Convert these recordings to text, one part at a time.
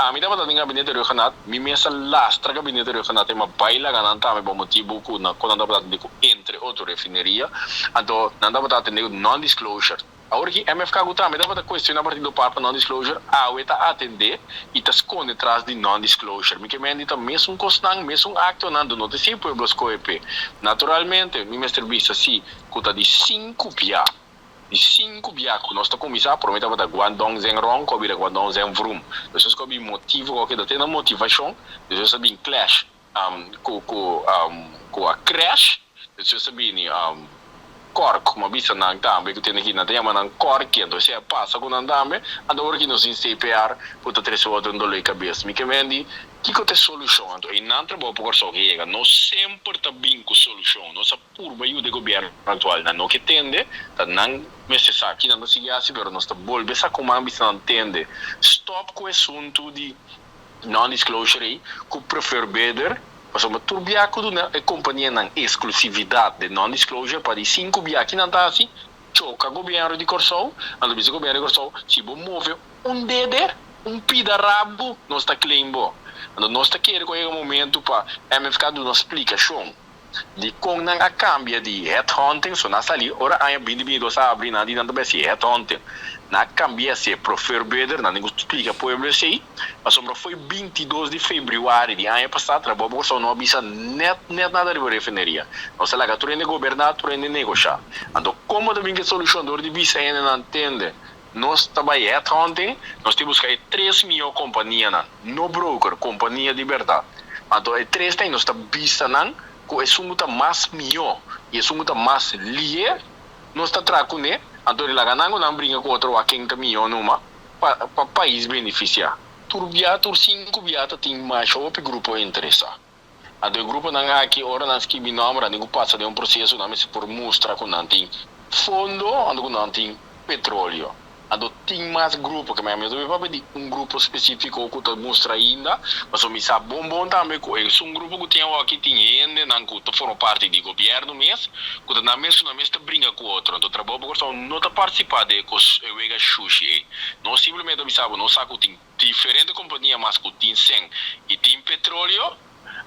Ami tabata den gabinete Rhuggenaath, mi mes a lastra gabinete Rhuggenaath m'a bai laga nan tambe pa motibu ku nan ku nan tabata atendé ku entre otro refineria, anto nan tabata atendé ku non-disclosure. Awor ki MFK ku tambe tabata kuestioná partido par pa non-disclosure, awe ta atendé i ta skonde tras di non-disclosure. Mi ke mende ta mesun kosnan, mesun aktonan, do no ta esei pueblo skohe p'e. Naturalmente, mi mester bisa si ku ta di sinku bia, di sinku bia ku nos ta kuminsá, promé tabata Guangdong Zhengrong ku a bira Guangdong Zhenvroom. Despues ku a bin motivo ku a keda te na motivashon, despues a bin clash ku a crash, despues a bini kòrk, ku mi a bisa nan tambe ku tene ki nan ta yama nan kòrki, anto esei a pasa ku nan tambe, anto ora ki nos tin CPR ku ta trese otro un doló di kabes. Mi ke mendi kiko ta e solushon, anto einan trabou pa Kòrsou ke yega, nos semper ta bin ku solushon, nos a purba yuda e gobièrnu aktual, nan no ke tende, ta nan mester sa ki nan ta sigui hasi, pero nos ta bolbe sa ku man bisa nan tende, stòp ku e asuntu di non-disclosure ei ku preferred bidder, pasobra tur bia ku duna e kompanianan eksklusividat den non-disclosure pa di sinku bia ki nan ta hasi choka gobièrnu di Kòrsou, anto bisa gobièrnu di Kòrsou si bo move un dede, un pida rabu, nos ta claim bo. Anto nos ta kere ku a yega momentu pa MFK duna splikashon di kon nan a kambia di headhunting, so nan a sali ora aña 2022 a abri nan di nan ta bai hasi headhunting, nan a kambia hasi preferred bidder, nan tin ku splika pueblo esei, pasobra foi 22 di febrüari di aña pasá Trabou pa Kòrsou no a bisa nèt nèt nada riba refineria, nos a laga tur hende goberná, tur hende negoshá, anto komo ta bin ku e solushon dor di bisa hendenan tende nos ta bai headhunting, nos tin buska e tres mihó kompanianan, no broker, kompania di bèrdat. Anto e tres ta nos ta bisa nan ku esun ku ta mas mihó i esun ku ta mas lihe, nos ta traha kuné, anto di laga nan ku nan bringa ku otro wak ken ta mihó numa pa pais benefisiá. Tur bia, tur sinku bia ta tin masha hopi grupo interesá. Anto e gruponan aki ora nan skibi nòmber nan tin ku pasa den un proseso, nan mester por mustra ku nan tin fondo anto ku nan tin petroleo. Anto tin mas grupo ke mi ta papia di un grupo spesífiko ku ta mustra ainda, pasobra mi sa bon bon tambe ku esun grupo ku tin awoki tin hendenan ku ta forma parti di gobièrnu mes, ku ta nan mes ku nan mes ta bringa ku otro. Anto Trabou pa Kòrsou no ta partisipá den e kos e wega shushi ei. Nos simplemente ta bisa bo nos sa ku tin diferente kompania mas ku tin sèn i tin petroleo.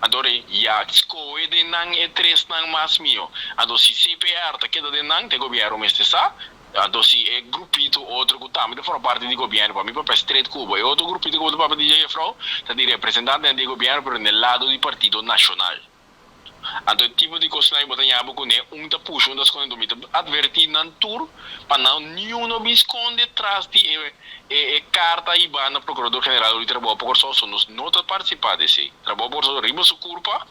Anto re ya skohe den nan e tresnan mas mihó. Anto si CPR ta keda den nan, te gobièrnu mester sa. Anto si e grupito otro ku tambe ta forma parti di gobièrnu, pa mi papia straight ku bo, e otro grupito ku bo ta papia di dje jefrou, ta di representantenan di e gobièrnu pero den lado di Partido Nashonal. Anto e tipo di kosnan ei bo ta ña bo kuné, un ta pusha, un ta skonde. Anto mi ta atvertí nan tur pa nan niun no bin skonde tras di e karta hibá na Prokurador General di Trabou pa Kòrsou, so nos no ta partisipá di esei. Trabou pa Kòrsou riba su kurpa.